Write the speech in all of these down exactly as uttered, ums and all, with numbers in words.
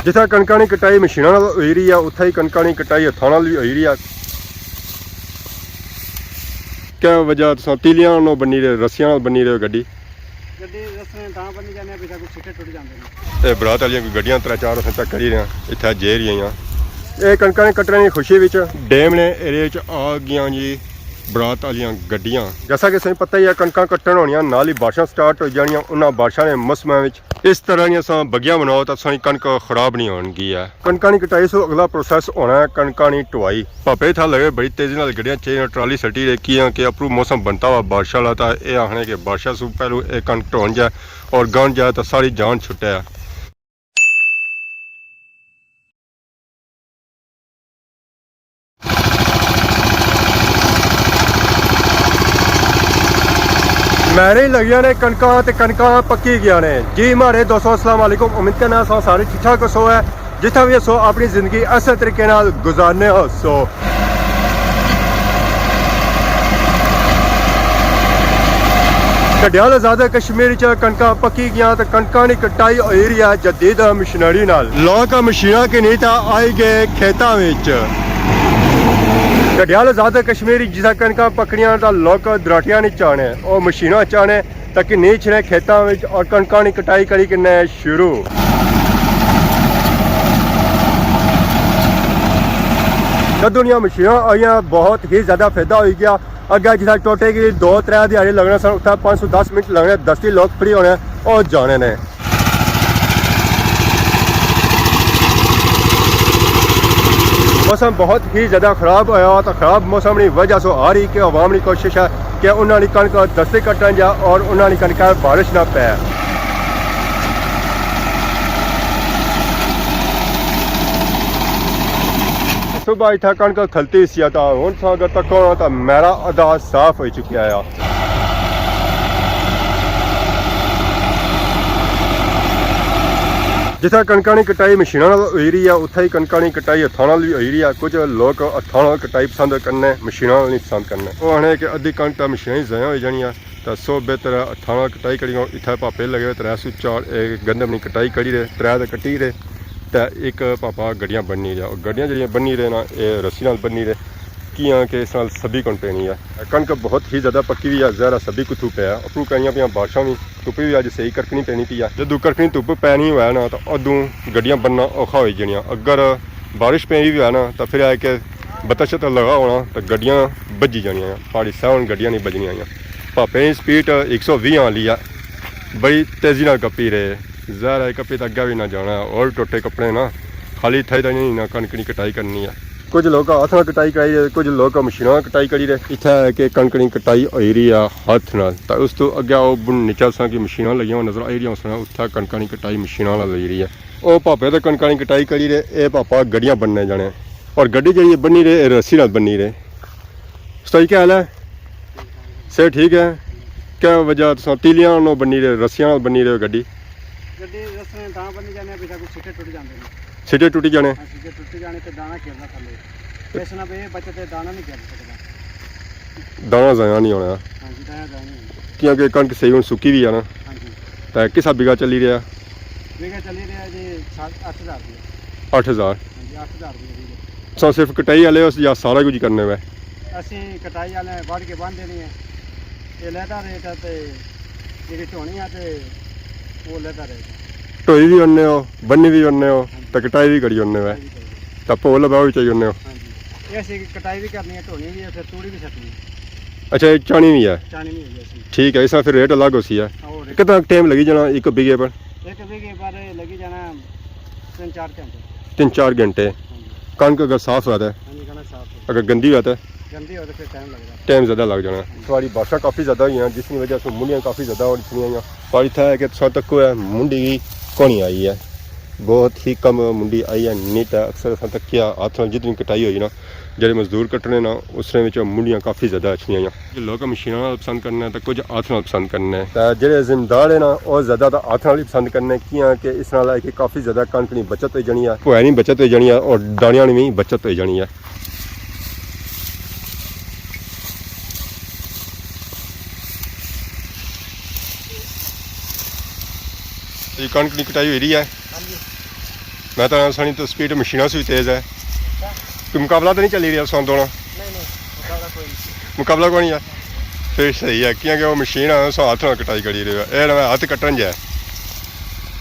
جتھے کنکاں نی کٹائی مشیناں نال ہوئی رہی ہے، اتھے ہی کنکاں نی کٹائی ہتھاں نال وی ہوئی رہی ہے۔ کیا وجہ تساں تیلیاں نال بنی رہے، رسیاں نال بنی رہے گڈی؟ گڈی رسیاں تاں بنی جانے، پچھا کوئی چھٹے ٹوٹ جاندے نے۔ اے برات آلیاں کوئی گڈیاں ترے چار اساں چیک کری رہے ہیں، اتھے جے رہی ہیں۔ اے کنکاں نے کٹنے نی خوشی وچ ڈیم نے ایریا وچ آ گیاں جی برات آلیاں گڈیاں۔ جیسا کہ تساں پتہ ہی ہے، کنکاں کٹن ہونیاں، نال ہی بارشاں سٹارٹ ہوئی جانیاں۔ انہاں بارشاں نے موسماں وچ اس طرح نیاں اساں بگیاں بناؤ تاں تساں نی کنک خراب نہیں ہون گی ہے۔ کنکاں نی کٹائی سو اگلا پروسیس ہونا ہے کنکاں نی ٹوائی۔ پاپے تھا لگے بڑی تیزی نال گڈیاں چیزاں ٹرالی سٹی رہے، کیاں کہ اپرو موسم بنتا ہوا بارشاں والا، تاں اے آخنے کہ بارشاں سو پہلو اے کنک ٹون جائے اور گن جائے تاں ساری جان چھٹے۔ میرے لگیاں نے کنکاں تے کنکاں پکی گیاں نے۔ جی مہاڑے دوستو، السلام علیکم، امید کرنا سو سارے ٹھیک ٹھاک ہو سو ہے، جتھا بھی ہو سو اپنی زندگی اچھے طریقے نال گزارنے ہو سو۔ گڈیال آزاد کشمیر چ کنکاں پکی گیاں تے کنکاں نی کٹائی ہوئی رہی ہے جدید مشینری نال۔ لوک مشیناں کی نہیں تاں آئی گئے کھیتاں وچ۔ گڈیال آزاد کشمیر وچ جسا کنکاں پکنیاں تاں لوک دراٹیاں نہیں چانے، او مشیناں چانے تاکہ نہیں چھنے کھیتاں وچ اور کنکاں نی کٹائی کری کنے شروع۔ جدوں نیاں مشیناں آئیاں، بہت ہی زیادہ فائدہ ہوئی گیا۔ اگے جتھا ٹوٹے کی دو ترے دیہاڑی لگنے سن، اتھا پانچ سو دس منٹ لگنے، دستی لوک فری ہونے، او جانے نے۔ موسم بہت ہی زیادہ خراب ہویا، تو خراب موسم نی وجہ سو ہر ایک عوام نی کوشش ہے کہ انہاں نی کنک دستی کٹن جا اور انہاں نی کنک بارش نہ پے۔ صبح اتھا کنک کھلتی سی، تا ہن تساں اگر تکو نا تا میرا ادا صاف ہوئی چکیا ہے۔ جتھا کنکاں نی کٹائی مشیناں نال ہوئی رہی ہے، اتھا ہی کنکاں نی کٹائی ہتھاں نال وی ہوئی رہی ہے۔ کچھ لوک ہتھاں نال کٹائی پسند کرنے، مشیناں نال نہیں پسند کرنے۔ وہ آنے کہ ادھی کنک تا مشیناں ہی ضائع ہوئی جانی ہے۔ تے سو بہتر ہے ہتھاں نال کٹائی کری۔ اتھے پاپے لگے ہوئے ترے سو چار، اے گندم نی کٹائی کری رہے، ترے تے کٹی رہے، تے ایک پاپا گڈیاں بننی رہیا۔ او گڈیاں جڑیاں بننی رہے نا، اے رسی نال بننی رہے، کیاں کہ اس نال سبی کون پینی ہے۔ کنک بہت ہی زیادہ پکی ہوئی ہے، ظاہر ہے سبی کتھوں پے ہے۔ اپروں پینیاں پیاں بارشاں وی، دھوپ وی اج صحیح کڑکنی پینی پئی ہے۔ جدوں کڑکنی دھوپ پینی ہوئے نا، تاں ادوں گڈیاں بننا اوکھا ہوئی جانیاں۔ اگر بارش پینی ہوئے نا، تاں پھر اے کہ بتا شتا لگا ہونا، تاں گڈیاں بجی جانیاں۔ پہاڑی سیون گڈیاں نہیں بجنیاں آئیاں۔ پاپے نی سپیڈ ایک سو ویہہ آلی ہے، بڑی تیزی نال کپی رہے۔ ظاہر ہے کپی تاں اگے وی نہ جانا ہے، اور ٹوٹے کپنے نا، خالی تھائی تاں نہیں نہ کنک نی کٹائی کرنی ہے۔ کچھ لوک ہاتھ نال کٹائی کرائی رہے، کچھ لوک مشیناں نال کٹائی کری رہے۔ اتھے ہے کہ کنک نی کٹائی ہوئی رہی ہے ہاتھ نال، تاں اس تو اگے او بن نیچے اساں کی مشیناں لگیاں ہوئیاں نظر آئی رہیاں سن، اتھے کنکاں نی کٹائی مشیناں نال ہوئی رہی ہے۔ او پاپے تے کنکاں نی کٹائی کری رہے، اے پاپا گڈیاں بننے جانے، اور گڈی جیڑی بننی رہے، اے رسی نال بننی رہے۔ استاد جی، کیا حال ہے؟ صحت ٹھیک ہے؟ کیا وجہ تساں تیلیاں نال بننی رہے، رسیاں نال بننی رہے گڈی؟ گڈی رسیاں تاں بننی جانے، پچھا کوئی چھٹے ٹوٹ جاندے نے۔ چھٹے ٹوٹ جانے؟ ہاں، چھٹے ٹوٹ جانے تے دانا گرنا تھلے۔ اس نال بے بچت ہے، دانا نہیں گر سکدا۔ دانا ضائع نہیں ہونا۔ ہاں جی، دانا ضائع نہیں ہونا۔ کیونکہ کنک صحیح ہن سکی وی ہے نا۔ ہاں جی۔ تے کسا بیگھا چلی رہیا؟ بیگھا چلی رہیا جی سات، اٹھ ہزار روپے۔ اٹھ ہزار؟ ہاں جی، اٹھ ہزار روپے بیگھا۔ تساں صرف کٹائی والے ہو یا سارا کچھ کرنے ہوئے؟ اسی کٹائی والے وڈھ کے بن دینی ہے، یہ علیحدہ ریٹ ہے تے جیڑی ٹھونی ہے تے وہ علیحدہ ریٹ ہے۔ ٹھوئی بھی ہونے ہو، بنی بھی ہونے ہو، ہاں جی۔ تے کٹائی بھی کری ہونے ہوئے۔ کٹائی بھی کری۔ تے پول لبا بھی چاہیے ہونے ہو۔ ہاں جی۔ یہ اسی کٹائی بھی کرنی ہے، ٹھونی بھی ہے، پھر توڑی بھی سٹنی ہے۔ اچھا، یہ چانی بھی ہے؟ چانی بھی ہے جی اسی۔ ٹھیک ہے، اس طرح پھر ریٹ الگ ہو سی ہے۔ اور کتنا ٹائم لگی جانا ایک بیگھے پر؟ ایک بیگھے پر لگی جانا تین چار گھنٹے۔ تین چار گھنٹے۔ ہاں جی۔ کنک اگر صاف ہوئے تے؟ ہاں جی، کنک صاف ہوئے۔ اگر گندی ہوئے تے؟ گندی ہوئے تے پھر ٹائم لگدا۔ ٹائم زیادہ لگ جانا۔ اس واری بارشاں کافی زیادہ ہوئیاں، جس کی وجہ سے منڈیاں کافی زیادہ ہو رہیاں۔ پر اتھا ہے کہ تساں تکو ہے، منڈی وی کونی آئی ہے، بہت ہی کم منڈی آئی ہے، نہیں تے اکثر اساں تکیا ہاتھ نال جتنی کٹائی ہوئی نا، جیڑے مزدور کٹنے نا، اس نے وچ منڈیاں کافی زیادہ اچھنیاں آئیاں۔ جو لوک مشیناں نال پسند کرنے تے کچھ ہاتھ نال پسند کرنے۔ تے جیڑے زمیندار ہیں نا، او زیادہ تر ہاتھ نال ہی پسند کرنے، کیاں کہ اس نال ہے کہ کافی زیادہ کنک نی بچت ہوئی جانی ہے، پوہے نی بچت ہوئی جانی ہے اور دانیاں نی وی بچت ہوئی جانی ہے۔ یہ کنک نی کٹائی ہوئی رہی ہے۔ ہاں جی۔ میں تو سنی تو سپیڈ مشیناں سے بھی تیز ہے۔ کوئی مقابلہ تو نہیں چلی رہا سن دونوں؟ نہیں، نہیں، مقابلہ کوئی نہیں۔ مقابلہ کوئی نہیں ہے؟ پھر صحیح ہے، کیونکہ وہ مشین ہے، سو ہاتھ نال کٹائی کری رہے ہو۔ اے نہ ہاتھ کٹن جائے۔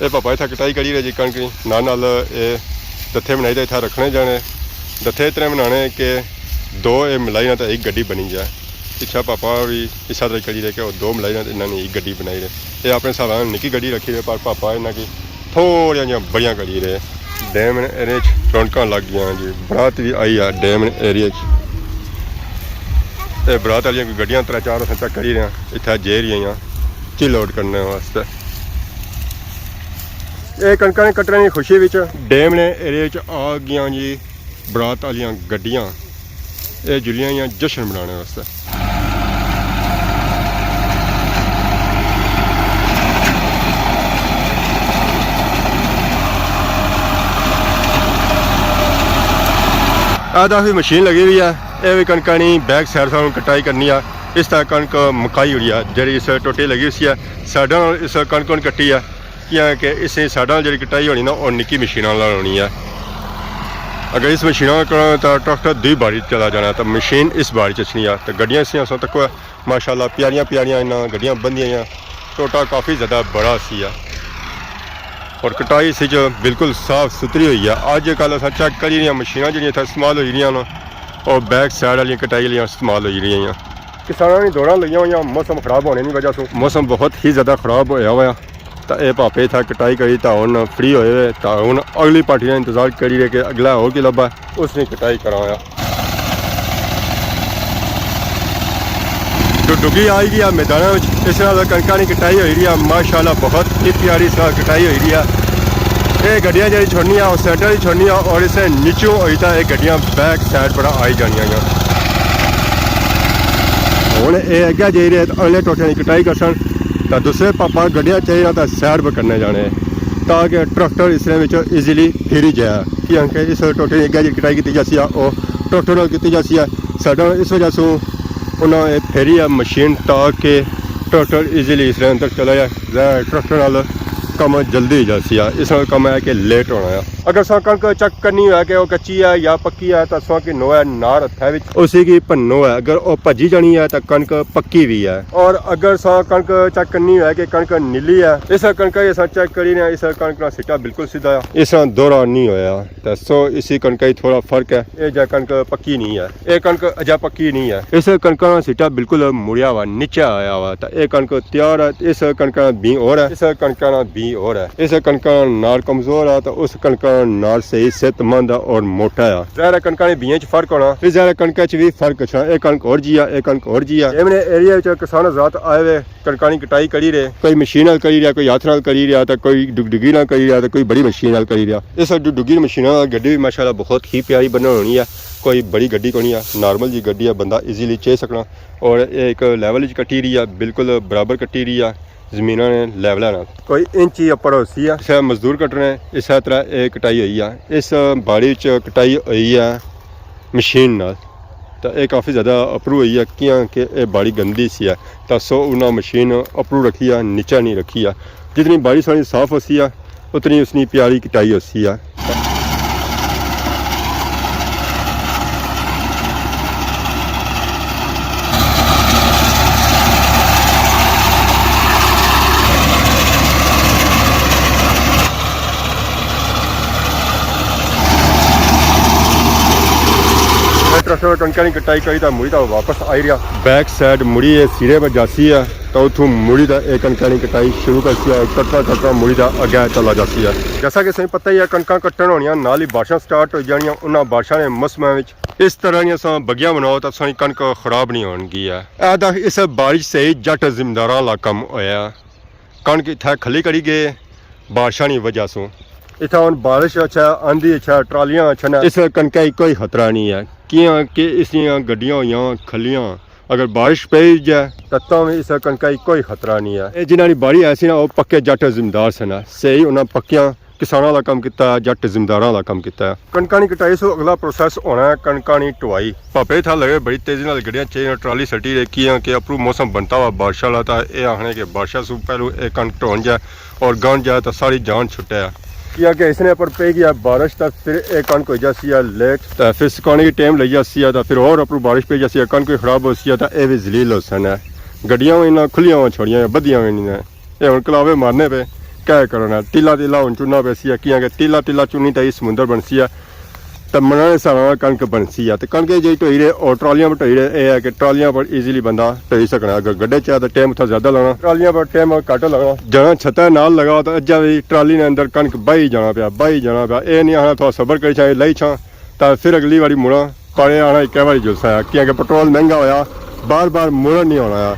اے پاپا اتھا کٹائی کری رہے جی کنک نی۔ نال نال اے دتھے بنائی تے اتھا رکھنے جانے۔ دتھے اتنے بنانے کہ دو اے ملائی نہ تے ایک گڈی بنی جائے۔ پچھا پاپا بھی اس طرح کری رہے کہ وہ دو ملائی نہ تے انہاں نے ایک گڈی بنائی رہے۔ اے اپنے حساب نال نکی گڈی رکھی رہے، پر پاپا انہاں کی تھوڑیاں جیاں بڑیاں کری رہے۔ ڈیم نے ایریا چ رونقاں لگ گیاں جی، برات بھی آئی ہے ڈیم نے ایریا چ۔ اے برات والیاں کوئی گڈیاں ترے چار اساں چیک کری رہے ہیں، اتھا جے رہی ہیں چل آؤٹ کرنے واسطے۔ اے کنکاں نے کٹنے دی خوشی وچ ڈیم نے ایریا چ آ گیاں جی برات والیاں گڈیاں۔ اے جلیاں یا جشن منانے واسطے۔ اے دا بھی مشین لگی ہوئی ہے، اے بھی کنکاں نی بیک سائیڈ سے ہن کٹائی کرنی ہے۔ اس طرح کنک مکائی ہوئی ہے، جیڑی اس ٹوٹی لگی ہوئی ہے، سائیڈاں نال اس کنک ہن کٹی ہے۔ کیاں کہ اس سائیڈاں جیڑی کٹائی ہونی نا، او نکی مشیناں نال ہونی ہے۔ اگر اس مشیناں نال کراں تاں ٹریکٹر دوئی باری چلا جانا، تاں مشین اس باری چ اچھنی ہے۔ تاں گڈیاں اس اساں تکو ہے، ماشاءاللہ پیاریاں پیاریاں انہاں گڈیاں بندیاں ہویاں۔ ٹوٹا کافی زیادہ بڑا سی ہے اور کٹائی اس وچ بالکل صاف ستھری ہوئی ہے۔ اج کل اساں چیک کری رہے ہیں، مشیناں جیڑیاں اتھے استعمال ہوئی رہیاں نا، او بیک سائیڈ والیاں کٹائی والیاں استعمال ہوئی رہیاں۔ کساناں نی دوڑاں لگیاں ہویاں، موسم خراب ہونے دی وجہ سوں، موسم بہت ہی زیادہ خراب ہویا ہویا۔ تاں اے پاپے اتھا کٹائی کری تاں ہن فری ہوئے ہوئے، تاں ہن اگلی پارٹی نا انتظار کری رہے کہ اگلا ہور کی لبھا ہے، اس نی کٹائی کراں ہویا۔ جو ڈگی آئی گئی ہے میداناں وچ، اس نال کنکاں نی کٹائی ہوئی رہی ہے، ماشاءاللہ بہت ہی پیاری اس نال کٹائی ہوئی رہی ہے۔ اے گڈیاں جیڑی چھوڑنی ہے، او سینٹر وچ چھوڑنی ہے اور اسے نیچوں ہوئی تاں اے گڈیاں بیک سائیڈ پر آئی جانیاں ہیں۔ ہن اے اگے جائی رہے تاں اگلے ٹوٹے نی کٹائی کرسن، تاں دوسرے پاپا گڈیاں چاہیے تاں سائیڈ پر کرنے جانے، تاکہ ٹریکٹر اس نے وچ ایزیلی پھری جائے۔ کیونکہ اس ٹوٹے نی اگے جیڑی کٹائی کیتی جاسی ہے، او ٹریکٹر نال کیتی جاسی ہے۔ سائیڈاں اس وجہ سوں انہاں اے پھیری ہے مشین، تاکہ ٹریکٹر ایزیلی اس نے اندر چلا جائے۔ ظاہر ہے ٹریکٹر نال کم جلدی ہو جاسی ہے، اس نال کم ہے کہ لیٹ ہونا ہے۔ اگر ساں کنک چیک کرنی ہوئے کہ وہ کچی ہے یا پکی ہے، تاں ساں کی نو ہے نار ہتھے وچ، اسی کی بھنو ہے۔ اگر وہ بھجی جانی ہے تاں کنک پکی بھی ہے۔ اور اگر ساں کنک چیک کرنی ہوئے کہ کنک نیلی ہے، اس کنک کی اساں چیک کری رہے ہیں، اس کنک نا سٹا بالکل سیدھا ہے، اس نا دورہ نہیں ہویا۔ تاں سو اسی کنک ہی تھوڑا فرق ہے، اے جا کنک پکی نہیں ہے، اے کنک اجا پکی نہیں ہے۔ اس کنک نا سٹا بالکل مڑیا ہوا، نیچے آیا ہوا، تاں اے کنک تیار ہے۔ اس کنک نا بی اور ہے، اس کنک نا بی اور ہے۔ اس کنک نا نار کمزور ہے تاں اس کنک نا نار صحیح صحت مند ہے اور موٹا ہے۔ ظاہر ہے کنکاں نے بیاں چ فرق ہونا، پھر ظاہر ہے کنکاں چ بھی فرق اچھنا۔ اے کنک اور جی ہے، اے کنک اور جی ہے۔ اے میرے ایریا وچ کسان حضرات آئے ہوئے کنکاں نی کٹائی کری رہے، کوئی مشین نال کری رہا، کوئی ہاتھ نال کری رہا، تاں کوئی ڈگ ڈگی نال کری رہا، تاں کوئی بڑی مشین نال کری رہا۔ اس ڈگ ڈگی مشین نال گڈی بھی ماشاءاللہ بہت ہی پیاری بننی ہے، کوئی بڑی گڈی کونی ہے، نارمل جی گڈی ہے، بندہ ایزیلی چے سکنا۔ اور اے ایک لیول وچ کٹی رہی ہے، بالکل برابر کٹی رہی ہے، زمیناں نے لیول نال۔ کوئی انچ ہی اپر ہوسی ہے۔ اسے مزدور کٹنے، اسے طرح اے کٹائی ہوئی ہے۔ اس باڑی وچ کٹائی ہوئی ہے مشین نال، تاں اے کافی زیادہ اپرو ہوئی ہے، کیاں کہ اے باڑی گندی سی ہے، تاں سو انہاں مشین اپرو رکھی ہے، نیچا نہیں رکھی ہے۔ جتنی باڑی سانی صاف ہوسی ہے، اتنی اس نی پیاری کٹائی ہوسی ہے۔ ٹریکٹر کنکاں نی کٹائی کری تاں مڑی تاں واپس آئی رہیا۔ بیک سائیڈ مڑی اے سیرے پر جاسی ہے، تاں اتھوں مڑی تاں اے کنکاں نی کٹائی شروع کرسی ہے، کٹنا کٹنا مڑی تاں اگے چلا جاسی ہے۔ جیسا کہ تساں پتہ ہی ہے، کنکاں کٹن ہونیاں، نال ہی بارشاں سٹارٹ ہوئی جانیاں۔ انہاں بارشاں نے موسماں وچ اس طرح نیاں اساں بگیاں بناؤ تاں ساڑی کنک خراب نہیں ہون گی ہے۔ اے تاں اس بارش سے ہی جٹ زمینداراں لا کم ہویا۔ کنک اتھا کھلی کری گئے بارشاں نی وجہ سوں۔ اتھا ہن بارش اچھا، آندھی اچھا، ٹرالیاں اچھا نا۔ اس کنکا کی کوئی خطرہ نہیں ہے، کیاں کہ اس نیاں گڈیاں ہویاں کھلیاں۔ اگر بارش پئی جائے تاں تاں وی اس کنکا کی کوئی خطرہ نہیں ہے۔ اے جنہاں نی باڑی ایسی نا، او پکے جٹ زمیندار سن، صحیح انہاں پکیاں کساناں دا کم کیتا ہے، جٹ زمینداراں دا کم کیتا ہے۔ کنکاں نی کٹائی سو اگلا پروسیس ہونا ہے کنکاں نی ٹوائی۔ پاپے تھا لگے بڑی تیزی نال گڈیاں چاہیے، ٹرالی سٹی رکھی ہے کہ اپرو موسم بنتا ہوا بارشاں والا، تاں اے آخنے کہ بارشاں سو پہلو اے کنک ٹون جائے اور گن جائے تاں ساری جان چھٹے۔ کیاں کہ اس نے اپر پئی گیا بارش، تاں پھر اے کنک ہوئی جاسی ہے لیٹ، تاں پھر سکانے کی ٹائم لگی جاسی ہے، تاں پھر ہور اپروں بارش پئی جاسی ہے، کنک وی خراب ہوسی ہے، تاں اے وی ذلیل ہوسن ہے۔ گڈیاں وی انہاں کھلیاں ہوئیاں چھوڑیاں، بدھیاں وی نہیں ہیں۔ اے ہن کلاوے مارنے پے، کیا کرنا؟ تیلا تیلا ہن چننا پیسی ہے، کیاں کہ تیلا تیلا چنی تاں اے سمندر بنسی ہے۔ تے منانے سارا کنک بنسی ہے۔ تے کنک جی ٹوئی رہے، اور ٹرالیاں پر ٹوئی رہے، اے ہے کہ ٹرالیاں پر ایزیلی بندہ ٹوئی سکنا۔ اگر گڈے چاہے تاں ٹائم اتھا زیادہ لگنا، ٹرالیاں پر ٹائم گھٹ لگنا۔ جہاں چھتا نال لگا تاں اجا وی ٹرالی نے اندر کنک بائی جانا پیا، بائی جانا پیا۔ اے نہیں آنا تھوڑا صبر کری چھاں، لائی چھاں، تاں پھر اگلی واری مڑاں۔ پانے آنا اکے واری جلسا ہے، کیاں کہ پٹرول مہنگا ہویا، بار بار مڑن نہیں ہونا ہے۔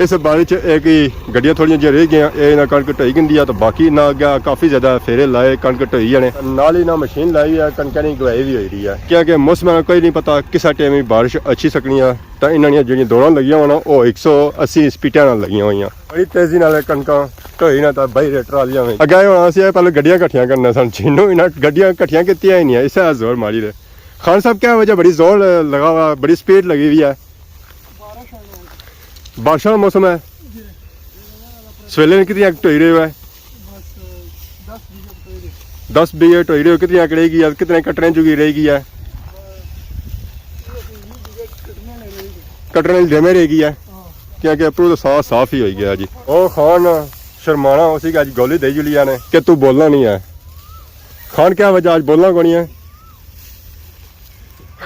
اس بارش چ ایک ہی گڈیاں تھوڑیاں جیاں رہ گئیاں، اے انہاں کنک ٹوئی گھندی ہے، تو باقی انہاں اگے کافی زیادہ پھیرے لائے، کنک ٹوئی جانے۔ نال ہی انہاں مشین لائی ہے، کنکاں نی گواہی وی ہوئی رہی ہے۔ کیاں کہ موسم نا کوئی نہیں پتہ، کسا ٹائم ہی بارش اچھی سکنی ہے۔ تاں انہاں نیاں جیڑیاں دوڑاں لگیاں ہونا، او ایک سو اسی سپیڈاں نال لگیاں ہوئیاں۔ بڑی تیزی نال کنکاں ٹوئی نہ تاں بائی رہے ٹرالیاں وچ۔ اگے ہونا سی پہلے گڈیاں کٹھیاں کرنا سن، چینو انہاں گڈیاں کٹھیاں کیتیاں ہی نہیں ہے، اسے زور ماری رہے۔ خان صاحب، کیا وجہ؟ بڑی زور لگا ہوا، بڑی سپیڈ لگی ہوئی ہے۔ بارشاں نا موسم ہے۔ سویلے نے کتنی اک ٹوئی رہے ہوئے؟ دس بیگھے ٹوئی رہے ہو، کتنی اک رہی گئی ہے؟ کتنے کٹنے جوگی رہی گئی ہے؟ کٹنے ڈیمے رہی گئی ہے؟ کیاں کہ اپروں تو صاف صاف ہی ہوئی گیا جی۔ او خان، شرمانا اسی کہ اج گولی دئی جلی نے کہ تو بولنا نہیں ہے۔ خان، کیا وجہ اج بولنا کونی ہے؟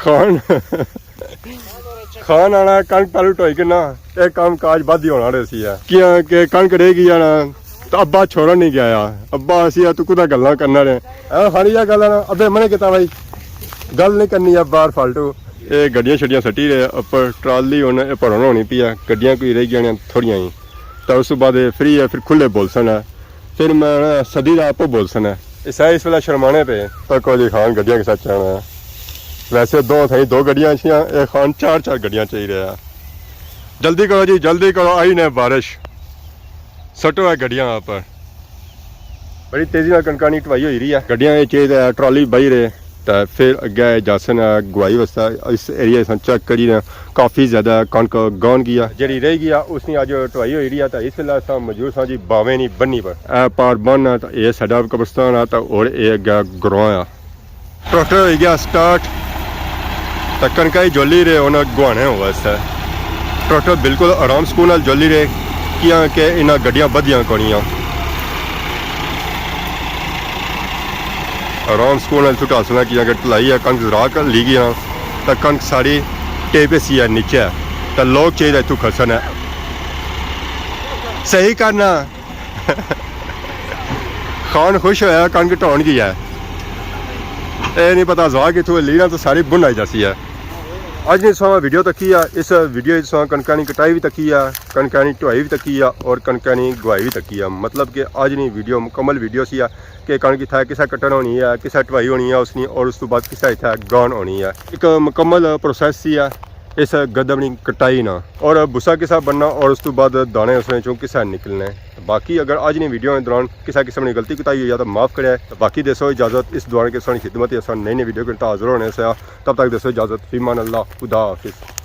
خان، خان آنا کنک پہلو ٹوئی کے نا، اے کام کاج بدھ ہی ہونا رہسی ہے۔ کیاں کہ کنک رہ گئی ہے نا، تو ابا چھوڑن نہیں گیا۔ ابا اسی ہے، تو کدا گلاں کرنا رہے۔ ہاں، خان، یہ گل ہے نا، ابے منع کیتا بھائی، گل نہیں کرنی ہے باہر فالتو۔ اے گڈیاں شڈیاں سٹی رہے، اپر ٹرالی ہن اے بھرن ہونی پئی ہے، گڈیاں کوئی رہ گئیاں تھوڑیاں ہی۔ تے اس بعد اے فری ہے، پھر کھلے بولسن ہے۔ پھر میں نا سدی دا آپو بولسن ہے۔ اس ہے اس ویلے شرمانے پے۔ تکو جی خان گڈیاں کے ساتھ چاہنا ہے۔ ویسے دو تھیں دو گڈیاں اچھیاں، اے خان چار چار گڈیاں چاہی رہا ہے۔ جلدی کرو جی، جلدی کرو، آئی نے بارش۔ سٹو ہے گڈیاں اپر۔ بڑی تیزی نال کنکاں نی ٹوائی ہوئی رہی ہے۔ گڈیاں اچ اے تے ٹرالی بائی رہے، تے پھر اگے جاسن گواہی واسطے۔ اس ایریا اساں چیک کری نا، کافی زیادہ کنک گان گیا۔ جیڑی رہ گیا، اس نی اج ٹوائی ہوئی رہی ہے، تے اس ویلے اساں موجود ساں جی باویں نی بنی پر۔ اے پار بن ہے، تے اے ساڈا قبرستان ہے، تے اور اے اگے گراں ہے۔ ٹریکٹر ہوئی گیا سٹارٹ، تے کنکاں ہی جولی رہے انہاں گوانے واسطے۔ ٹریکٹر بالکل آرام سکون نال جولی رہے، کیاں کہ انہاں گڈیاں بدھیاں کونیاں۔ آرام سکون نال اتھوں ٹاسنا، کیاں کہ ٹلائی ہے، کنک زرا کر لی گیا، تے کنک ساری ٹیپ سی ہے نیچے، تے لوگ چاہیے اتھوں کھسن ہے۔ صحیح کرنا۔ خان خوش ہویا، کنک ٹھون گیا ہے۔ اے نہیں پتا زوا کتھوں لینا تو ساری بن آئی جاسی ہے۔ اج نے سواں ویڈیو تکی ہے، اس ویڈیو وچ سواں کنکاں نی کٹائی بھی تکی ہے، کنکاں نی ٹوائی بھی تکی ہے اور کنکاں نی گواہی بھی تکی ہے۔ مطلب کہ اج نی ویڈیو مکمل ویڈیو سی ہے کہ کنک اتھا کسا کٹن ہونی ہے، کسا ٹوائی ہونی ہے اس نی، اور اس تو بعد کسا اتھا گان ہونی ہے۔ ایک مکمل پروسیس سی ہے۔ اس گدم نی کٹائی نا اور بھسا کسا بننا اور اس تو بعد دانے اس وچوں کسا نکلنے۔ باقی اگر اج نی ویڈیو نے دوران کسا قسم نی غلطی کوتاہی ہوئی ہے تو معاف کرے۔ باقی دیسو اجازت، اس دعا کے سانی خدمت ہے، اساں نئی نئی ویڈیو کے حاضر ہونے سے۔ تب تک دیسو اجازت، فی امان اللہ، خدا حافظ۔